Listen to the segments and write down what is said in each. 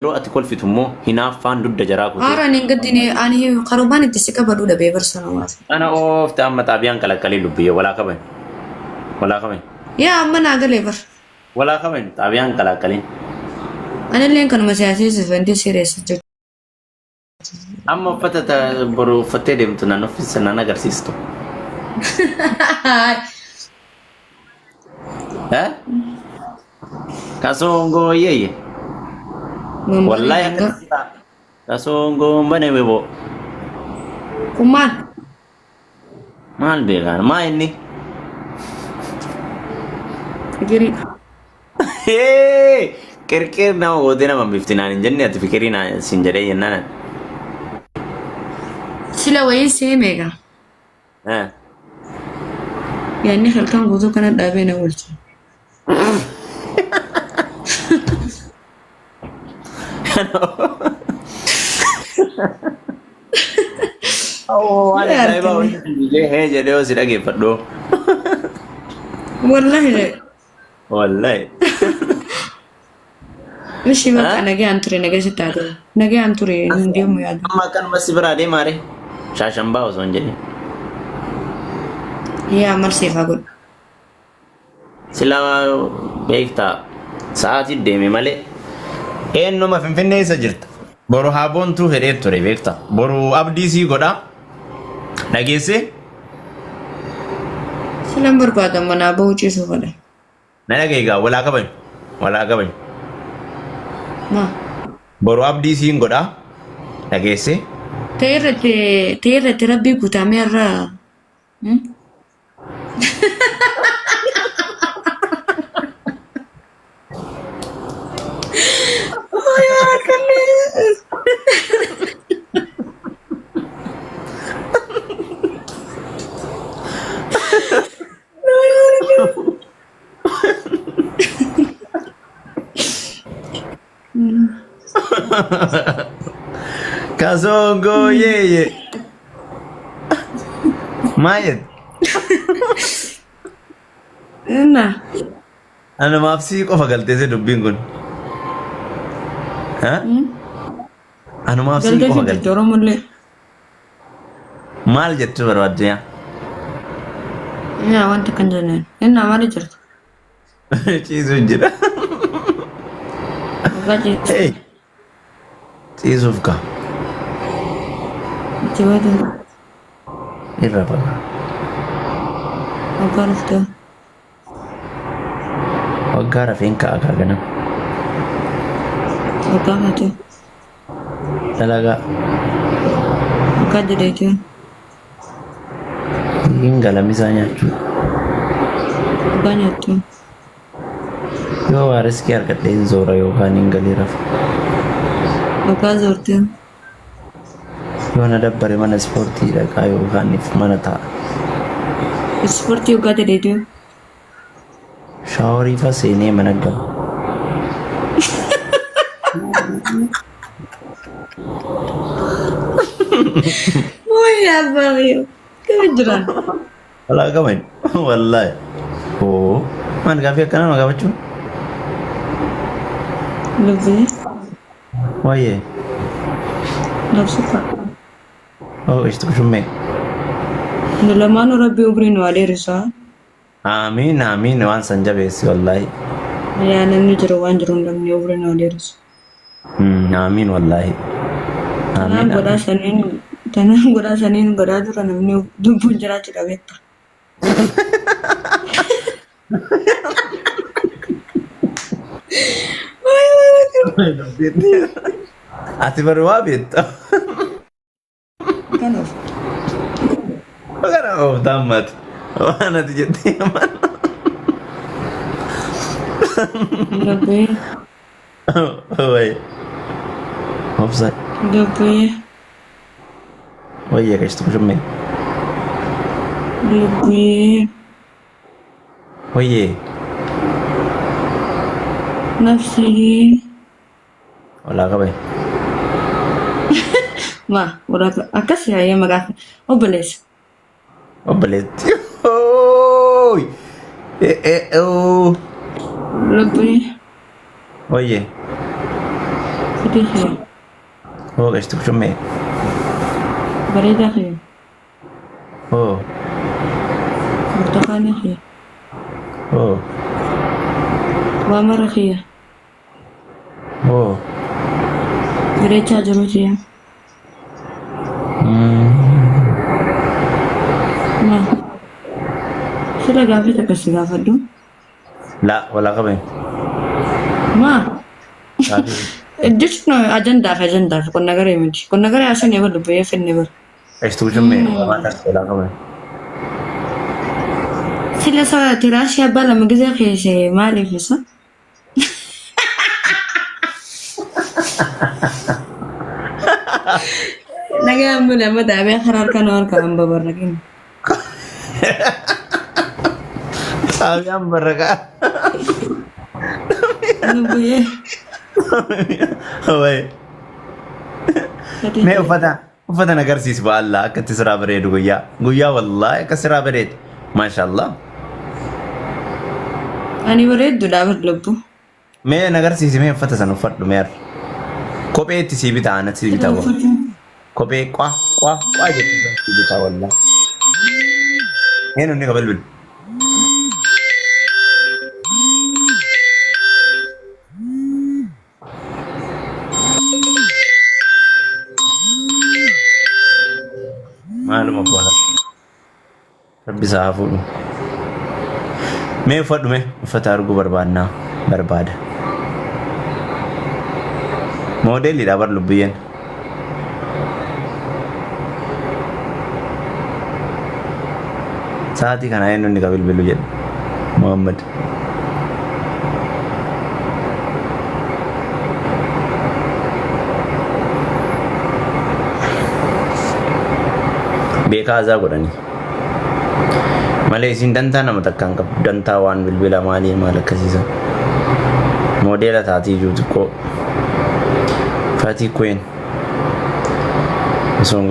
Yeroo ati kolfitu immoo hinaaffaan dugda jaraa kutee. Haara ani hin gaddine ani karumaan itti si qabadhu dhabee barsanuma. Ana oofte amma xaabiyaan qalaqqalee lubbiyyee walaa kabañ. Walaa kabañ. Yaa amma naa galee bar. Walaa kabañ xaabiyaan qalaqqaleen. Anilleen kanuma siyaasii wanti serious jechuudha. Amma uffata boru uffattee deemtu nan uffisa nan agarsiistu. Eh? Kasongoo yeeyye. Wallahi akka kasongoo bane bebo. Kun maal? Maal beekaan maa inni? Fikirii. Hee! Qirqir nama gootee nama bifti naan hin jenne ati fikirii naan siin jedhee jennaan. Sila wayii see meeqa? Eh. Yaanni halkan guutuu kana dhaabee na oolche. Awoo waan Ni ajaa'ibaa argame. wayii jedhee hee jedhee hoo si dhageeffadhu. Wallahi Wallahi. Ishii bakka Ah? nagaan ture nagaa sitti haa ta'u. Nagaan ture hin deemu yaadu. Amma akkanuma si biraa deemaa ree. Shaashambaa osoo hin jedhin. Yaa maal siif haa godhu. Silaa beektaa sa'aatii deeme malee. Eenyuma Finfinnee eessa jirta? Boru haa boontuu fedhee ture beektaa. Boru abdii sii godhaa. Dhageessee? Silan barbaada manaa bahuu ciisuu fedha. Na dhaga'i gaa walaa kabaju. Walaa kabaju. Maa? Boru abdii siin godhaa. Dhageessee? Ta'e irratti ta'e irratti rabbii guutamee irraa. Hmm? Kasongoo yeeye. Maal jette? Inna. Anumaaf sii qofa galteesse dubbiin kun. Ha? Anumaaf sii Galtee qofa fi jirti galte. Oromollee. Maal jechuu barbaadde yaa? Yaa wanta kan jenneen. Inna maali jirti? Ciisuun jira. Waggaa ciisu. Hey, ciisuuf ka. Itti baatu. Irra baga. Waggaa dhuftee. Waggaa rafeen ka'a kaa ganama. Waggaa kaatee. Dalagaa. Waggaa jedheetii. Hin galamisaa nyaachuu. Waggaa nyaattu. Yoo waa riskii argadhe hin zoora yookaan hin galii rafa. Waggaa zoortee. Yoo na dabbare mana ispoortii dhaqaa yookaan if mana taa'a. Ispoortii waggaa jedheetii. Shaaworii fa seenee mana gala. Wayi abbaa kiyya. Kami jiraan? Walaa qaban. Wallaahi. Oo. Maal gaaffii akkanaa nama gaafachuun? Lubbee. Wayyee. Labsufa. Oo ishtu kushummee. Nu lamaanuu rabbi umrii nu haa dheerisu haa. Aamiin aamiin waan san jabeessi wallaahi. Yaa namni jiru waan jiru hin dhabne umrii nu haa dheerisu. Aamiin wallaahi. Tanaan Aamiin godhaa aamiin. saniin tanaan godhaa saniin godhaa dura namni lubbuun jiraachuu dhabeetta. Ati bari waa beekta. Kanaaf Kana ooftaan mati. Waan ati jettee aman. Lubbee Wayi. Obsa. lubbee Wayya qeshtu kushummee. lubbee Wayyee. nafsii Walaa qabe. Ma warra akkas yaa'ee maqaa obboleessa. Obboleetti. Ooy. Eh eh oo. Lubbee Wayyee. fide. Rabbii kiyya. Hoo qashti kuchummee. Bareedaa kiyya. Hoo. Burtukaanii kiyya. Hoo. Waa mara kiyya. Hoo. Bareechaa jiruu tiyya. Ma. Sila gaafii takka si gaafadhu. Laa walaa qabeen. Ma. Gaafii. Jechuun ajandaaf ajandaaf qonna garee miti. Qonna garee haasaan eegalu bayyee fenne bara. Qashti kuchummee. Waa tarti walaa qabeen. Sila sa tiraashii abbaa lama gizee keesse maaliif isa? Nagaan bula amma daabee karaa harka nu harka an babarraqin. Xaabiyaan barraqa. Lubbuyee. Wayi. Mee uffata uffata na agarsiisi ba'allaa akka itti siraa bareedu guyyaa. Guyyaa wallaahi akka siraa bareedu. Maashaallah. Ani bareedduudha bar lubbu. Mee na agarsiisi mee uffata sana uffadhu mee har'a. Kophee itti sii bitaa anatti sii bitaa wal. Kophee qwa qwa qwa jettu sana sii bitaa wallaa. Eenyu inni kabalbilu? Maaluma kola. Rabbi isaa haa fuudhu. Mee uffadhu mee uffata arguu barbaannaa barbaada. Moodeeliidha bar lubbiyyeen. Sa'aatii kana eenyu inni ka bilbilu jedhe Muhammad. Beekaa azaa godhanii. Malee isin dantaa nama takka hin qabdu. Dantaa waan bilbila maalii maal akkasiisa. Moodeela taatii iyyuu xiqqoo. Fatii Queen. Osoo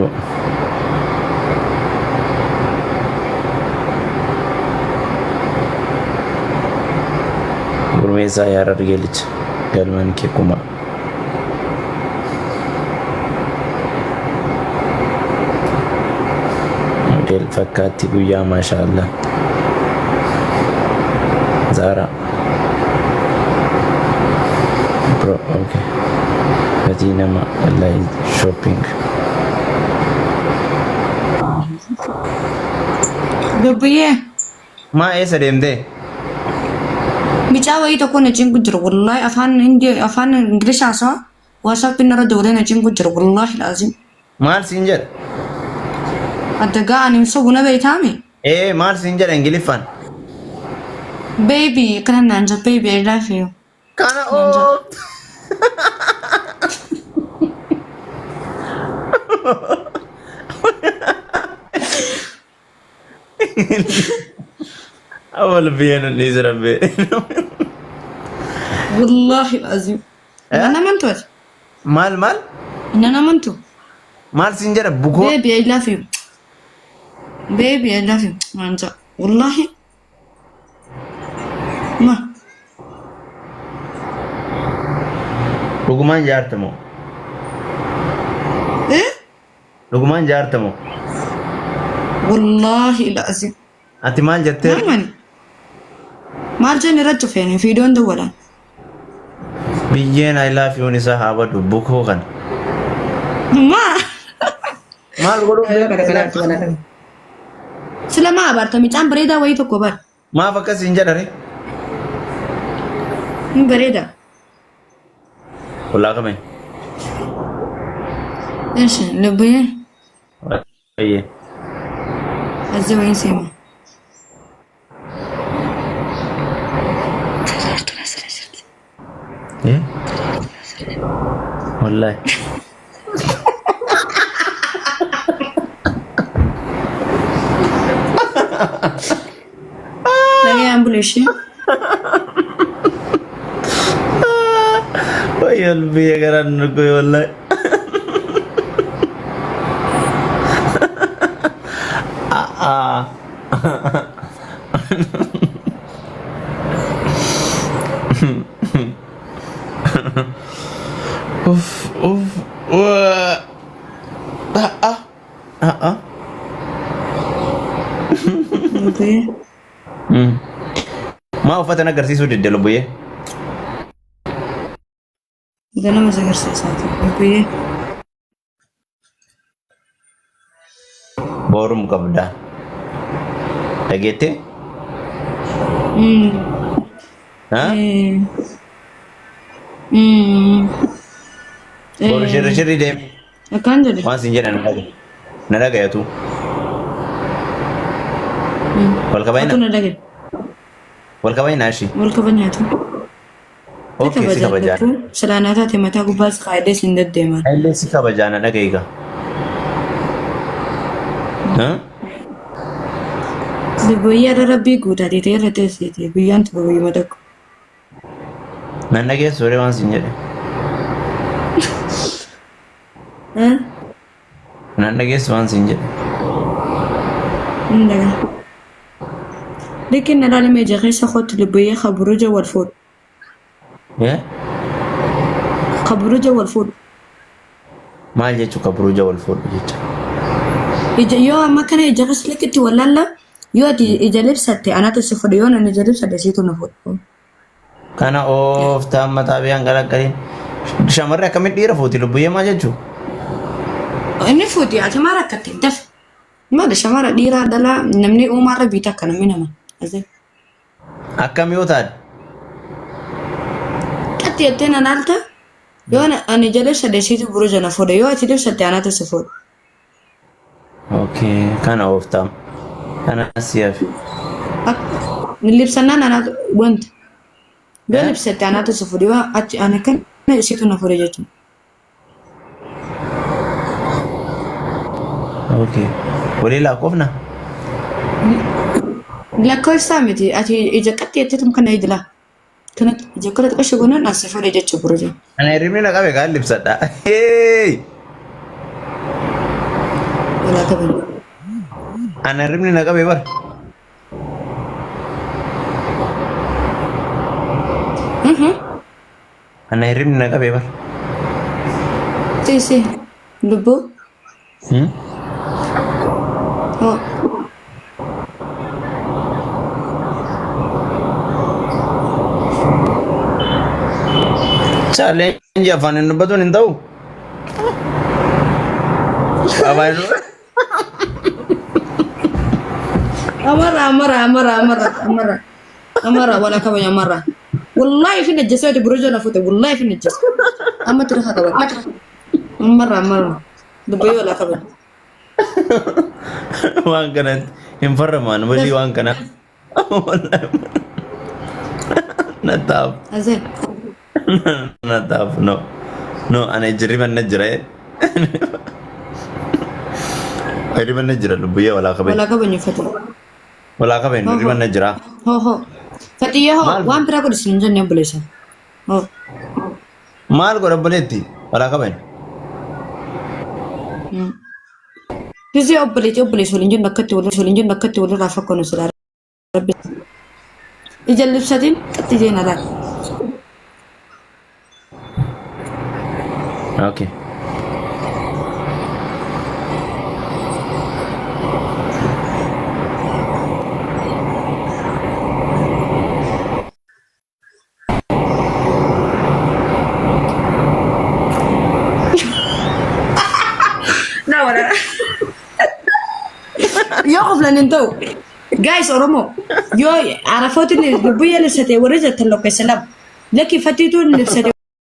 Gurmeessaa yaa Harargeelicha galmaan kee kumaa. Model fakkaatti guyyaa maasha Allah. Zara. Bro, okay. Gatii nama wallahi shopping. Lubbiyyee. Maa eessa deemtee? Micaa wayii tokko na cinqu jira wallahi afaan hindi afaan Ingilish haasawa WhatsApp narra dabalee na cinqu jira wallahi laazim. Maal siin jedha? Adda gaa ani hin sobu na beektaami. Ee maal siin jedha Ingiliffaan? Baby akkana naan jedha baby I love you. Kana Naan jedha. oo. Awwal biyya nu dhiisi rabbi. Wallahi laazim. Eh? Nan amantu ati. Maal maal? Nan amantu. Maal siin jedha bukoo? Baby I love you. Baby I love you. Naan jedha. Wallahi. Ma. Dhugumaan jaarta moo? Eh? Dhugumaan jaarta moo? Wallaahi laazim. Ati maal jettee? Maal mani? Maal jenne irra cufeen fiidoon dawwalaan. Biyyeen I love you isaa haa badu bukoo kana. Maa? Maal godhuuf deemta? Sila maa abaarta micaan bareedaa wayii tokko bar. Maaf akkas hin jedhare? Hin bareeda. Ollaa kamee? Eshi lubbuyee Baay'ee. azii wayiin seema. Eh? Wallahi. Nagayaan bulu ishee. Wayyoo biyya garaan nu goe wallahi. Ah. Uff. Uff uff. Ah ah ah ah. Lubbee. Maa uffata na agarsiisuu didde lubbuyyee? Ganama si agarsiisaati. Lubbee. Boorum qabda. Dhageettee? Ha? Boru shirri shirri deemi. Akkaan jedhe. Waan sin jedhan na dhaga. Na dhagayatu. Wal Atu kabajna. na dhagaye. Wal kabajna ishii. Wal kabajaatu. Si Okay, si kabajaa kabajaa. lubbuu. Silaa naa taate mataa gubbaa si kaa'edee siin deddeeman. Illee si kabajaa na dhagayi gaa. Ha? Guyyaa irra rabbii guutaatee ta'e irra teessite guyyaan tuba guyyuma tokko. Nan dhageessu warri waan sin jedhe. Nan dhageessu waan sin jedhe. Hin dhagaa. Likin na ilaalame ija keessa kootti lubbuyyee kaburuja wal fuudhu. Eh? Kaburuja wal fuudhu. Maal jechuu kaburuja wal fuudhu jecha. Ija yoo amma kana ija keessa likitti wal laalla yoo ati ija libsatte anatu si fuudhu yoo ani ija libsadhe siitu na fuudhu. Kana ooftaa mataa biyaan garaggariin. Shamarri akkamitti dhiira fuuti lubbuyyee maal jechuu? Inni fuuti ati maal rakkatte dafe. Maali shamara dhiiraa dhalaa namni uumaarra biita akka namni nama. Azee. Akkam yoo taate? Qatti jettee na laalta yoo ani ija libsadhe siitu buruja na fuudha yoo ati libsatte anatu si fuudha. Okay, kana ooftaa. Kana si hafe. Libsannaan anatu wanta. Yoo Eh? libsatte anatu si fuudha yoo ati ani kana siitu na fuudha jechuudha. Okay. Walii lakkoofna? Lakkoofsaa miti ati ija qatti jetteetum kana ijila. Kana ija kana xiqqasho goonaan as si fuudha jechuudha buruja. Ana hirribni na qabe kaan libsadha. Hey! Walaa kabajaa. Ana hirribni na qabe bar. Ana hirribni na qabe bar. Si si lubbuu. Hmm? Oh. Challenge afaan hin dubbatuun hin ta'u. Afaan hin dubbatu. Amara amara amara amara amara amara wala kabaja amara. Wallahi fi najjasaati buruja na fute wallahi fi najjasa. Amma tira qaba. Amara amara. Dubbii wala kabaja. Waan kanatti hin farramaan walii waan kana. Nataaf. Azee. Nataaf no. No ana jirriban na jira. Hirriban na jira lubbuyyee walaa qabeen. Walaa kabajnu fate. Walaa qabeen hirriban na jira. Ho ho. Fatiyyee ho Maal waan biraa godhi sin hin jenne obboleessa. Ho. Maal godha obboleetti? Walaa qabeen. Gisee obboleetti obboleessa waliin jennu akkatti waliin jennu akkatti walirraa fakkoonu silaa rabbi. Ija libsatiin qixxi jeen alaa. Okay. Na wala. Yoo qoflan hin ta'u. Guys Oromoo yoo Arafootiin lubbuu libsate warri jettan lokkeessa lama. Lakki fattiituun libsate.